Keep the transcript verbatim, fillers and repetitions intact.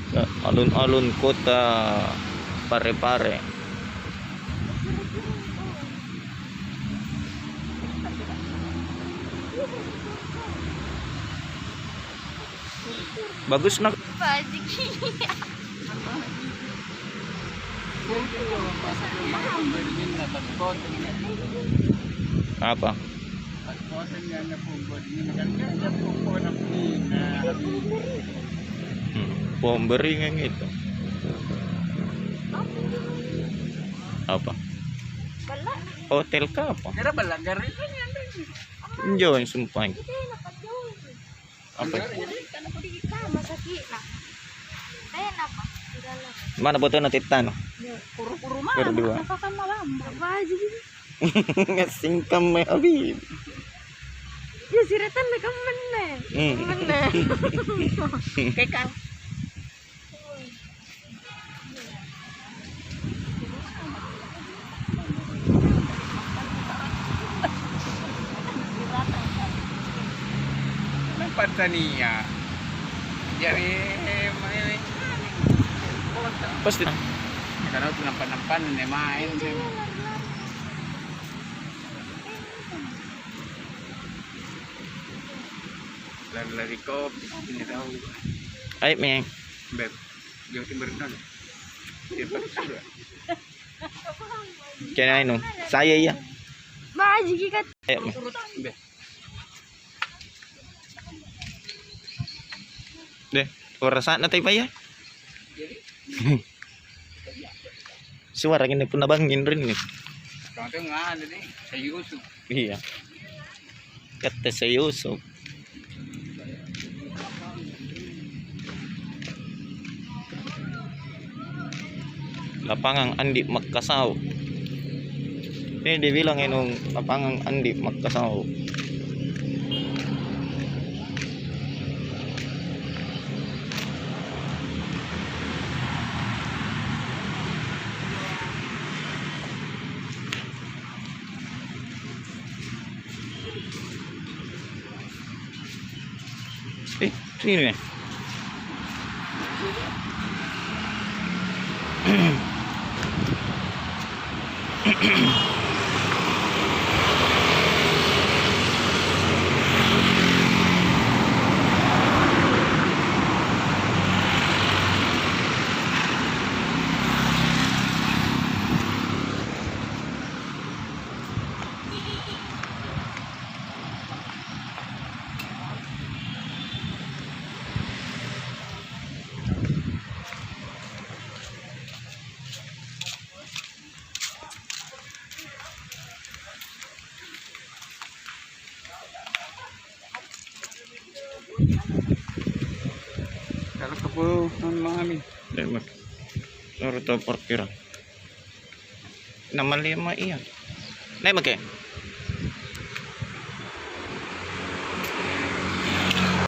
Nah, alun-alun kota Parepare. Bagus, nak. Apa? Hmm, pemberian itu. Apa? Hotel ka apa? Kira balla garri kan yang ada. Injo yang sumpah. Apa? Mana fotonya Titano? Kuru-kuru mana? Kuru dua. Apa aja gitu? Ngasingkang mai Habib. Ya, siretan deh, kamu meneh. Hmm. Meneh. Kekang. Memang Tanzania. Jari, eh, pasti. Karena nampa-nampa nih main. Lari-lari kopi, ini tahu. Ayo, Meng. Beb, jauh timur kan? Dia pakai sudah. Kena anu, saya iya. Baji kikat. Ayo, Meng. Beb. Deh, ora sana tai paya. Suara gini punna bangin rinni. Tengah-tengah ada nih, saya Yusuf. Iya. Katte si Yusuf. Lapangang Andi Makkasau. Ini dibilang inung lapangang Andi Makkasau. Eh, sini nih. Kalau kepo mami. Dek, Mak. Loro tau parkirang. Nama lima iya. Naik, Mak, ya?